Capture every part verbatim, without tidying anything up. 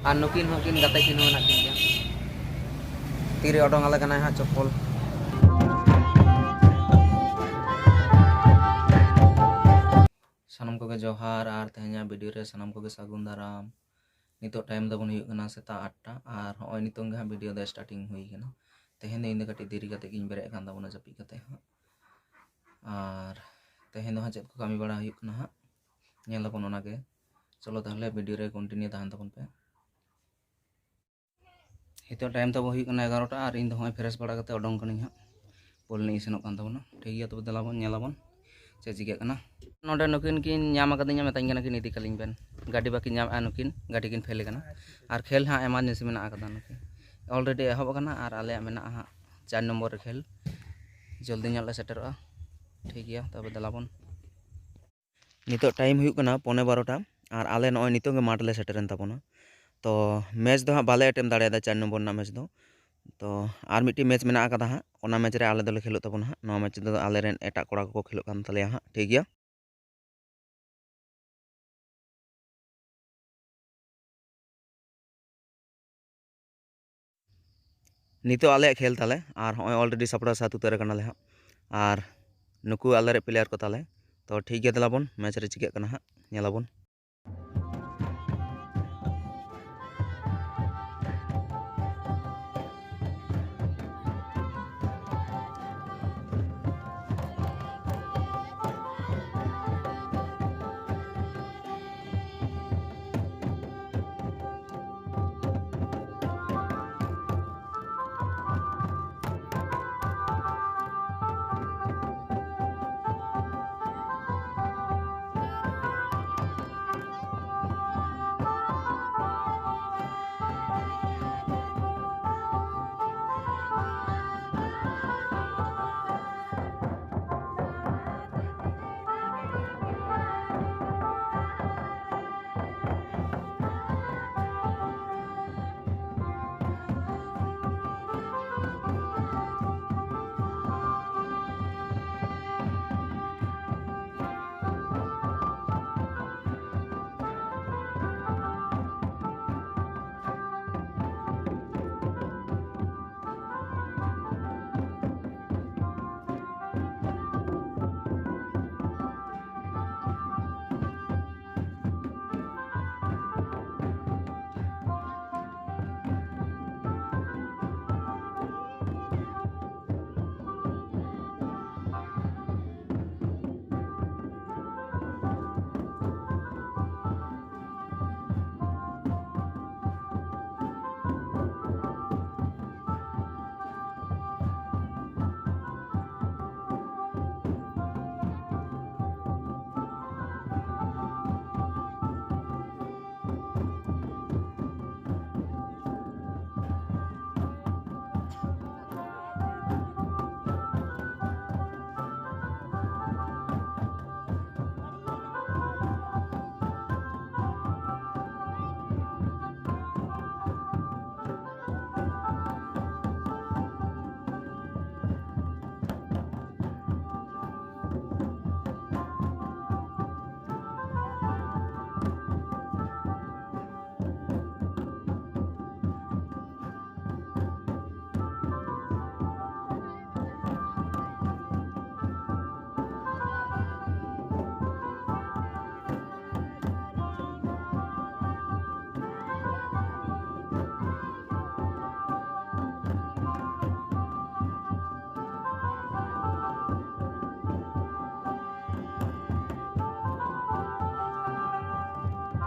ᱟᱨ ᱱᱩᱠᱤᱱ ᱦᱚᱸ ᱠᱤᱱ ᱜᱟᱛᱮ ᱠᱤᱱ ᱦᱚᱸ ᱢᱮᱱᱟᱜ ᱠᱤᱱ ᱜᱮᱭᱟ᱾ ᱛᱤᱨᱮ ᱚᱰᱚᱝ ᱟᱞᱮ ᱠᱟᱱᱟᱭ ᱦᱟᱸᱜ ᱪᱚᱯᱯᱚᱞ᱾ ᱥᱟᱱᱟᱢ ᱠᱚᱜᱮ ᱡᱚᱦᱟᱨ ᱟᱨ ᱛᱮᱦᱮᱧᱟᱜ ᱵᱷᱤᱰᱤᱭᱳ ᱨᱮ ᱥᱟᱱᱟᱢ ᱠᱚᱜᱮ ᱥᱟᱹᱜᱩᱱ ᱫᱟᱨᱟᱢ᱾ ᱱᱤᱛᱚᱜ ᱴᱟᱭᱤᱢ ᱛᱟᱵᱚᱱ ᱦᱩᱭᱩᱜ ᱠᱟᱱᱟ ᱥᱮᱛᱟᱜ ᱟᱴ ᱴᱟ ᱟᱨ ᱦᱚᱸᱜᱼᱚᱭ ᱱᱤᱛᱚᱝ ᱜᱮ ᱦᱟᱸᱜ ᱵᱷᱤᱰᱤᱭᱳ ᱫᱚ ᱥᱴᱟᱨᱴᱤᱝ ᱦᱩᱭ ᱠᱟᱱᱟ᱾ ᱛᱮᱦᱮᱧ ᱫᱚ ᱤᱧ ᱫᱚ ᱠᱟᱹᱴᱤᱡ ᱫᱮᱨᱤ ᱠᱟᱛᱮ ᱜᱤᱧ ᱵᱮᱨᱮᱫ ᱟᱠᱟᱱ ᱛᱟᱵᱚᱱᱟ ᱡᱟᱹᱯᱤᱫ ᱠᱟᱛᱮ ᱦᱟᱸᱜ᱾ ᱟᱨ ᱛᱮᱦᱮᱧ ᱫᱚ ᱦᱟᱸᱜ ᱪᱮᱫ ᱠᱚ ᱠᱟᱹᱢᱤ ᱵᱟᱲᱟ ᱦᱩᱭᱩᱜ ᱠᱟᱱᱟ ᱦᱟᱸᱜ ᱧᱮᱞ ᱟᱵᱚᱱ ᱚᱱᱟᱜᱮ᱾ ᱪᱚᱞᱚ ᱛᱟᱦᱚᱞᱮ ᱵᱷᱤᱰᱤᱭᱳ ᱨᱮ ᱠᱚᱱᱴᱤᱱᱤᱭᱩ ᱛᱟᱦᱮᱱ ᱛᱟᱵᱚᱱ ᱯᱮ᱾ ᱱᱤᱛᱚᱜ ᱴᱟᱭᱤᱢ ᱛᱟᱵᱚ ᱦᱩᱭᱩᱜ ᱠᱟᱱᱟ ᱮᱜᱟᱨᱚᱴᱟ ᱟᱨ ᱤᱧ ᱫᱚ ᱦᱚᱸᱜᱼᱚᱭ ᱯᱷᱨᱮᱥ ᱵᱟᱲᱟ ᱠᱟᱛᱮ ᱚᱰᱚᱝ ᱠᱟᱹᱱᱟᱹᱧ ᱦᱟᱸᱜ᱾ ᱵᱚᱞ ᱮᱱᱮᱡ ᱤᱧ ᱥᱮᱱᱚᱜ ᱠᱟᱱ ᱛᱟᱵᱚᱱᱟ᱾ ᱴᱷᱤᱠ ᱜᱮᱭᱟ, ᱛᱚᱵᱮ ᱫᱮᱞᱟ ᱵᱚᱱ ᱧᱮᱞ ᱟᱵᱚᱱ ᱪᱮᱫ ᱪᱤᱠᱟᱹᱜ ᱠᱟᱱᱟ᱾ ᱱᱚᱰᱮ ᱱᱩᱠᱤᱱ ᱠᱤᱱ ᱧᱟᱢ ᱟᱠᱟᱫᱤᱧᱟ, ᱢᱮᱛᱟᱧ ᱠᱟᱱᱟ ᱠᱤᱱ ᱤᱫᱤ ᱠᱟᱞᱤᱧ ᱵᱮᱱ᱾ ᱜᱟᱹᱰᱤ ᱵᱟᱹᱠᱤᱱ ᱧᱟᱢᱮᱫᱼᱟ ᱱᱩᱠᱤᱱ, ᱜᱟᱹᱰᱤ ᱠᱤᱱ ᱯᱷᱮᱞ ᱟᱠᱟᱱᱟ᱾ ᱟᱨ ᱠᱷᱮᱞ ᱦᱟᱸᱜ ᱮᱢᱟᱨᱡᱮᱱᱥᱤ ᱢᱮᱱᱟᱜ ᱟᱠᱟᱫᱟ ᱱᱩᱠᱤᱱ᱾ ᱚᱞᱨᱮᱰᱤ ᱮᱦᱚᱵ ᱟᱠᱟᱱᱟ ᱟᱨ ᱟᱞᱮᱭᱟᱜ ᱢᱮᱱᱟᱜᱼᱟ ᱦᱟᱸᱜ ᱪᱟᱨ ᱱᱚᱢᱵᱚᱨ ᱨᱮ ᱠᱷᱮᱞ᱾ ᱡᱚᱞᱫᱤ ᱧᱚᱜ ᱞᱮ ᱥᱮᱴᱮᱨᱚᱜᱼᱟ᱾ ᱴᱷᱤᱠ ᱜᱮᱭᱟ, ᱛᱚᱵᱮ ᱫᱮᱞᱟ ᱵᱚᱱ᱾ ᱱᱤᱛᱚᱜ ᱴᱟᱭᱤᱢ ᱦᱩᱭᱩᱜ ᱠᱟᱱᱟ ᱯᱚᱱᱮ ᱵᱟᱨᱚᱴᱟ ᱟᱨ ᱟᱞᱮ ᱱᱚᱜᱼᱚᱭ ᱱᱤᱛᱚᱜ ᱜᱮ ᱢᱟᱴᱷ ᱞᱮ ᱥᱮᱴᱮᱨᱮᱱ ᱛᱟᱵᱚᱱᱟ᱾ ᱛᱚ ᱢᱮᱪ ᱫᱚ ᱦᱟᱸᱜ ᱵᱟᱞᱮ ᱮᱴᱮᱢ ᱫᱟᱲᱮᱭᱟᱫᱟ ᱪᱟᱨ ᱱᱚᱢᱵᱚᱨ ᱨᱮᱱᱟᱜ ᱢᱮᱪ ᱫᱚ᱾ ᱛᱚ ᱟᱨ ᱢᱤᱫᱴᱤᱡ ᱢᱮᱪ ᱢᱮᱱᱟᱜ ᱟᱠᱟᱫᱟ ᱦᱟᱸᱜ, ᱚᱱᱟ ᱢᱮᱪ ᱨᱮ ᱟᱞᱮ ᱫᱚᱞᱮ ᱠᱷᱮᱞᱳᱜ ᱛᱟᱵᱚᱱᱟ ᱦᱟᱸᱜ᱾ ᱱᱚᱣᱟ ᱢᱮᱪ ᱨᱮᱫᱚ ᱟᱞᱮᱨᱮᱱ ᱮᱴᱟᱜ ᱠᱚᱲᱟ ᱠᱚᱠᱚ ᱠᱷᱮᱞᱳᱜ ᱠᱟᱱ ᱛᱟᱞᱮᱭᱟ ᱦᱟᱸᱜ᱾ ᱴᱷᱤᱠ ᱜᱮᱭᱟ᱾ ᱱᱤᱛᱚᱜ ᱟᱞᱮᱭᱟᱜ ᱠᱷᱮᱞ ᱛᱟᱞᱮ ᱟᱨ ᱦᱚᱸᱜᱼᱚᱭ ᱚᱞᱨᱮᱰᱤ ᱥᱟᱯᱲᱟᱣ ᱥᱟᱹᱛ ᱩᱛᱟᱹᱨ ᱟᱠᱟᱱᱟᱞᱮ ᱦᱟᱸᱜ᱾ ᱟᱨ ᱱᱩᱠᱩ ᱟᱞᱮᱨᱮᱱ ᱯᱞᱮᱭᱟᱨ ᱠᱚ ᱛᱟᱞᱮ᱾ ᱛᱚ ᱴᱷᱤᱠ ᱜᱮᱭᱟ, ᱫᱮᱞᱟ ᱵᱚᱱ ᱢᱮᱪ ᱨᱮ ᱪᱤᱠᱟᱹᱜ ᱠᱟᱱᱟ ᱦᱟᱸᱜ ᱧᱮᱞ ᱟᱵᱚᱱ᱾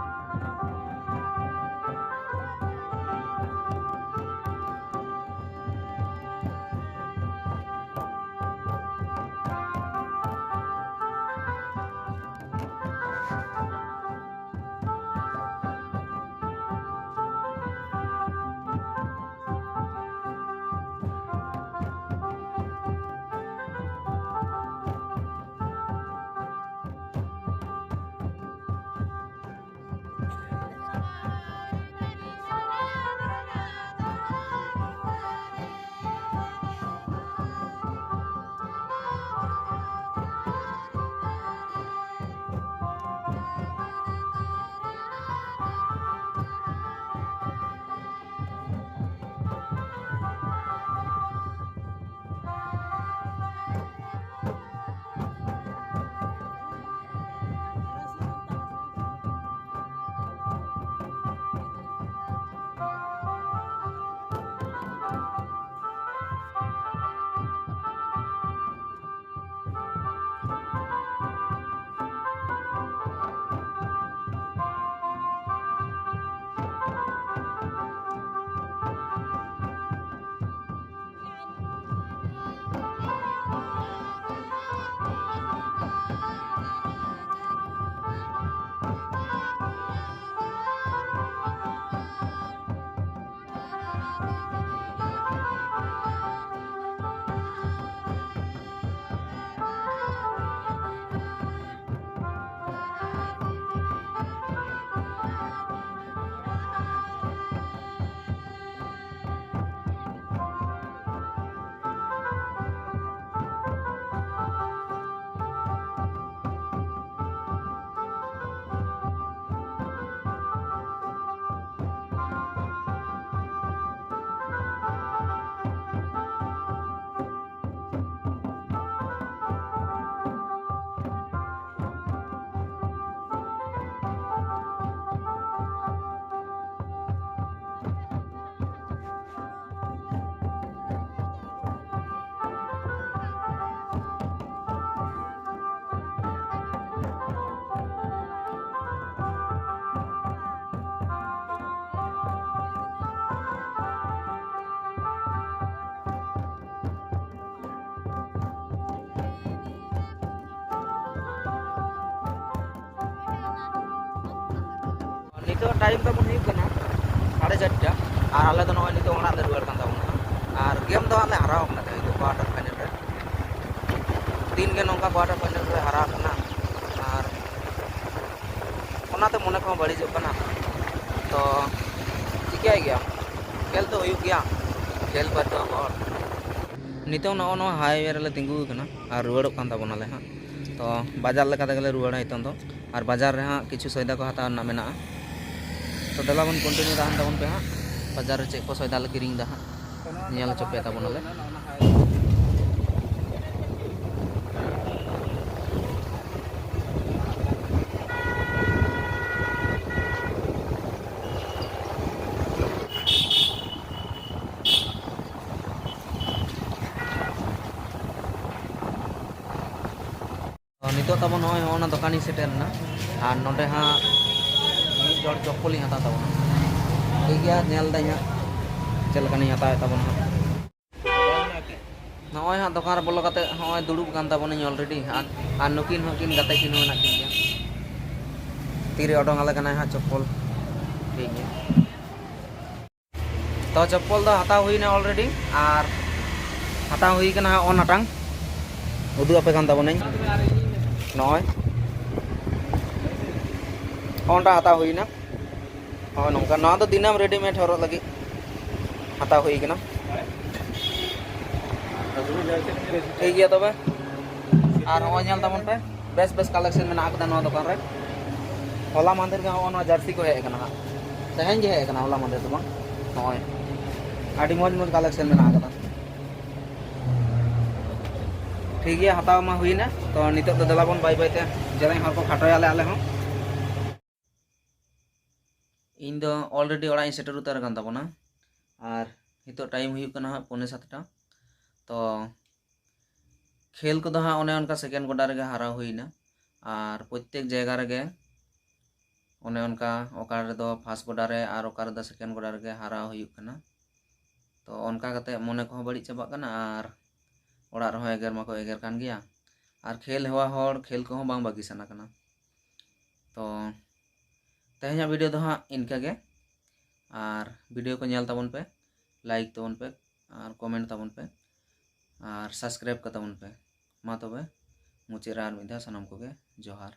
ᱴᱟᱭᱤᱢ ᱛᱟᱵᱚᱱ ᱦᱩᱭᱩᱜ ᱠᱟᱱᱟ ᱥᱟᱲᱮ ᱪᱟᱨᱴᱟ, ᱟᱨ ᱟᱞᱮ ᱫᱚ ᱱᱚᱜᱼᱚᱭ ᱱᱤᱛᱚᱜ ᱚᱲᱟᱜ ᱞᱮ ᱨᱩᱣᱟᱹᱲ ᱠᱟᱱ ᱛᱟᱵᱚᱱᱟ᱾ ᱟᱨ ᱜᱮᱢ ᱫᱚ ᱦᱟᱸᱜ ᱞᱮ ᱦᱟᱨᱟᱣ ᱠᱟᱱᱟ ᱛᱮᱦᱮᱧ ᱫᱚ ᱠᱚᱣᱟᱴᱟᱨ ᱯᱷᱟᱭᱱᱮᱞ ᱨᱮ᱾ ᱫᱤᱱ ᱜᱮ ᱱᱚᱝᱠᱟ ᱠᱚᱣᱟᱴᱟᱨ ᱯᱷᱟᱭᱱᱮᱞ ᱨᱮ ᱦᱟᱨᱟ ᱠᱟᱱᱟ, ᱟᱨ ᱚᱱᱟᱛᱮ ᱢᱚᱱᱮ ᱠᱚᱦᱚᱸ ᱵᱟᱹᱲᱤᱡᱚᱜ ᱠᱟᱱᱟ᱾ ᱛᱚ ᱪᱤᱠᱟᱹᱭ ᱜᱮᱭᱟᱢ, ᱠᱷᱮᱞ ᱫᱚ ᱦᱩᱭᱩᱜ ᱜᱮᱭᱟ, ᱠᱷᱮᱞ ᱯᱟᱹᱨᱠᱟᱹᱣ ᱦᱚᱲ᱾ ᱱᱤᱛᱚᱝ ᱱᱚᱜᱼᱚ ᱱᱚᱣᱟ ᱦᱟᱭᱣᱮ ᱨᱮᱞᱮ ᱛᱤᱸᱜᱩ ᱟᱠᱟᱱᱟ ᱟᱨ ᱨᱩᱣᱟᱹᱲᱚᱜ ᱠᱟᱱ ᱛᱟᱵᱚᱱᱟᱞᱮ ᱦᱟᱸᱜ᱾ ᱛᱚ ᱵᱟᱡᱟᱨ ᱞᱮᱠᱟ ᱛᱮᱜᱮᱞᱮ ᱨᱩᱣᱟᱹᱲᱟ ᱱᱤᱛᱚᱝ ᱫᱚ, ᱟᱨ ᱵᱟᱡᱟᱨ ᱨᱮ ᱦᱟᱸᱜ ᱠᱤᱪᱷᱩ ᱥᱚᱭᱫᱟ ᱠᱚ ᱦᱟᱛᱟᱣ ᱨᱮᱱᱟᱜ ᱢᱮᱱᱟᱜᱼᱟ᱾ ᱛᱚ ᱫᱮᱞᱟ ᱵᱚᱱ ᱠᱚᱱᱴᱤᱱᱤᱭᱩ ᱛᱟᱦᱮᱱ ᱛᱟᱵᱚᱱ ᱯᱮ ᱦᱟᱸᱜ, ᱵᱟᱡᱟᱨ ᱨᱮ ᱪᱮᱫ ᱠᱚ ᱥᱚᱭᱫᱟ ᱞᱮ ᱠᱤᱨᱤᱧ ᱮᱫᱟ ᱦᱟᱸᱜ, ᱧᱮᱞ ᱦᱚᱪᱚ ᱯᱮ ᱛᱟᱵᱚᱱᱟᱞᱮ᱾ ᱛᱚ, ᱱᱤᱛᱚᱜ ᱛᱟᱵᱚᱱ ᱱᱚᱜᱼᱚᱭ ᱦᱚᱸᱜᱼᱚ ᱱᱟ ᱫᱚᱠᱟᱱᱤᱧ ᱥᱮᱴᱮᱨ ᱮᱱᱟ, ᱟᱨ ᱱᱚᱰᱮ ᱦᱟᱸᱜ ᱢᱤᱫ ᱡᱚᱲ ᱪᱚᱯᱯᱚᱞᱤᱧ ᱦᱟᱛᱟᱣ ᱛᱟᱵᱚᱱᱟ᱾ ᱴᱷᱤᱠ ᱜᱮᱭᱟ, ᱧᱮᱞ ᱫᱟᱹᱧ ᱦᱟᱸᱜ ᱪᱮᱫ ᱞᱮᱠᱟᱱᱤᱧ ᱦᱟᱛᱟᱣᱮᱫ ᱛᱟᱵᱚᱱᱟ ᱦᱟᱸᱜ᱾ ᱱᱚᱜᱼᱚᱭ ᱦᱟᱸᱜ ᱫᱚᱠᱟᱱ ᱨᱮ ᱵᱚᱞᱚ ᱠᱟᱛᱮ ᱦᱚᱸᱜᱼᱚᱭ ᱫᱩᱲᱩᱵ ᱠᱟᱱ ᱛᱟᱵᱚᱱᱟᱹᱧ already, ᱟᱨ, ᱟᱨ ᱱᱩᱠᱤᱱ ᱦᱚᱸ ᱠᱤᱱ ᱜᱟᱛᱮ ᱠᱤᱱ ᱦᱚᱸ ᱢᱮᱱᱟᱜ ᱠᱤᱱ ᱜᱮᱭᱟ᱾ ᱛᱤᱨᱮ ᱚᱰᱚᱝ ᱟᱞᱮ ᱠᱟᱱᱟᱭ ᱦᱟᱸᱜ ᱪᱚᱯᱯᱚᱞ᱾ ᱴᱷᱤᱠ ᱜᱮᱭᱟ᱾ ᱛᱚ ᱪᱚᱯᱯᱚᱞ ᱫᱚ ᱦᱟᱛᱟᱣ ᱦᱩᱭᱱᱟ already, ᱟᱨ ᱦᱟᱛᱟᱣ ᱦᱩᱭ ᱠᱟᱱᱟ ᱦᱟᱸᱜ ᱚᱱᱟᱴᱟᱝ᱾ ᱩᱫᱩᱜ ᱟᱯᱮ ᱠᱟᱱ ᱛᱟᱵᱚᱱᱟᱹᱧ᱾ ᱱᱚᱜᱼᱚᱭ ᱚᱱᱴᱟ ᱦᱟᱛᱟᱣ ᱦᱩᱭᱱᱟ᱾ ᱦᱚᱸ ᱱᱚᱝᱠᱟ, ᱱᱚᱣᱟ ᱫᱚ ᱫᱤᱱᱟᱹᱢ readymade ᱦᱚᱨᱚᱜ ᱞᱟᱹᱜᱤᱫ ᱦᱟᱛᱟᱣ ᱦᱩᱭ ᱠᱟᱱᱟ᱾ ᱴᱷᱤᱠ ᱜᱮᱭᱟ ᱛᱚᱵᱮ, ᱟᱨ ᱱᱚᱜᱼᱚᱭ ᱧᱮᱞ ᱛᱟᱵᱚᱱ ᱯᱮ, ᱵᱮᱥ ᱵᱮᱥ collection ᱢᱮᱱᱟᱜ ᱟᱠᱟᱫᱟ ᱱᱚᱣᱟ ᱫᱚᱠᱟᱱ ᱨᱮ᱾ ᱦᱚᱞᱟ ᱢᱟᱦᱫᱮᱨ ᱜᱮ ᱦᱚᱸᱜᱼᱚ ᱱᱚᱣᱟ jersey ᱠᱚ ᱦᱮᱡ ᱟᱠᱟᱱᱟ ᱦᱟᱸᱜ, ᱛᱮᱦᱮᱧ ᱜᱮ ᱦᱮᱡ ᱟᱠᱟᱱᱟ, ᱦᱚᱞᱟ ᱢᱟᱦᱫᱮᱨ ᱫᱚ ᱵᱟᱝ᱾ ᱱᱚᱜᱼᱚᱭ ᱟᱹᱰᱤ ᱢᱚᱡᱽ ᱢᱚᱡᱽ collection ᱢᱮᱱᱟᱜ ᱟᱠᱟᱫᱟ᱾ ᱴᱷᱤᱠ ᱜᱮᱭᱟ, ᱦᱟᱛᱟᱣ ᱢᱟ ᱦᱩᱭᱱᱟ᱾ ᱛᱚ ᱱᱤᱛᱚᱜ ᱫᱚ ᱫᱮᱞᱟ ᱵᱚᱱ ᱵᱟᱭ ᱵᱟᱭ ᱛᱮ ᱡᱮᱞᱮᱧ ᱦᱚᱨ ᱠᱚ ᱠᱷᱟᱴᱚᱭᱟᱞᱮ ᱟᱞᱮ ᱦᱚᱸ᱾ ᱤᱧ ᱫᱚ already ᱚᱲᱟᱜ ᱤᱧ ᱥᱮᱴᱮᱨ ᱩᱛᱟᱹᱨ ᱟᱠᱟᱱ ᱛᱟᱵᱚᱱᱟ, ᱟᱨ ᱱᱤᱛᱚᱜ time ᱦᱩᱭᱩᱜ ᱠᱟᱱᱟ ᱦᱟᱸᱜ ᱯᱚᱱᱮ ᱥᱟᱛᱴᱟ᱾ ᱛᱚ ᱠᱷᱮᱞ ᱠᱚᱫᱚ ᱦᱟᱸᱜ ᱚᱱᱮ ᱚᱱᱠᱟ second quarter ᱨᱮᱜᱮ ᱦᱟᱨᱟᱣ ᱦᱩᱭᱱᱟ, ᱟᱨ ᱯᱨᱚᱛᱛᱮᱠ ᱡᱟᱭᱜᱟ ᱨᱮᱜᱮ ᱚᱱᱮ ᱚᱱᱠᱟ, ᱚᱠᱟ ᱨᱮᱫᱚ first quarter ᱨᱮ ᱟᱨ ᱚᱠᱟ ᱨᱮᱫᱚ second quarter ᱨᱮᱜᱮ ᱦᱟᱨᱟᱣ ᱦᱩᱭᱩᱜ ᱠᱟᱱᱟ᱾ ᱛᱚ ᱚᱱᱠᱟ ᱠᱟᱛᱮ ᱢᱚᱱᱮ ᱠᱚᱦᱚᱸ ᱵᱟᱹᱲᱤᱡ ᱪᱟᱵᱟᱜ ᱠᱟᱱᱟ, ᱟᱨ ᱚᱲᱟᱜ ᱨᱮᱦᱚᱸ ᱮᱜᱮᱨ ᱢᱟᱠᱚ ᱮᱜᱮᱨ ᱠᱟᱱ ᱜᱮᱭᱟ, ᱟᱨ ᱠᱷᱮᱞ ᱦᱮᱣᱟ ᱦᱚᱲ ᱠᱷᱮᱞ ᱠᱚᱦᱚᱸ ᱵᱟᱝ ᱵᱟᱹᱜᱤ ᱥᱟᱱᱟ ᱠᱟᱱᱟ᱾ ᱛᱚ ᱛᱮᱦᱮᱧᱟᱜ ᱵᱷᱤᱰᱤᱭᱳ ᱫᱚ ᱦᱟᱸᱜ ᱤᱱᱠᱟᱹ ᱜᱮ᱾ ᱟᱨ ᱵᱷᱤᱰᱤᱭᱳ ᱠᱚ ᱧᱮᱞ ᱛᱟᱵᱚᱱ ᱯᱮ, ᱞᱟᱭᱤᱠ ᱛᱟᱵᱚᱱ ᱯᱮ, ᱟᱨ ᱠᱚᱢᱮᱱᱴ ᱛᱟᱵᱚᱱ ᱯᱮ, ᱟᱨ ᱥᱟᱵᱥᱠᱨᱟᱭᱤᱵ ᱠᱟᱛᱟᱵᱚᱱ ᱯᱮ᱾ ᱢᱟ ᱛᱚᱵᱮ, ᱢᱩᱪᱟᱹᱫ ᱨᱮ ᱟᱨ ᱢᱤᱫ ᱫᱷᱟᱣ ᱥᱟᱱᱟᱢ ᱠᱚᱜᱮ ᱡᱚᱦᱟᱨ᱾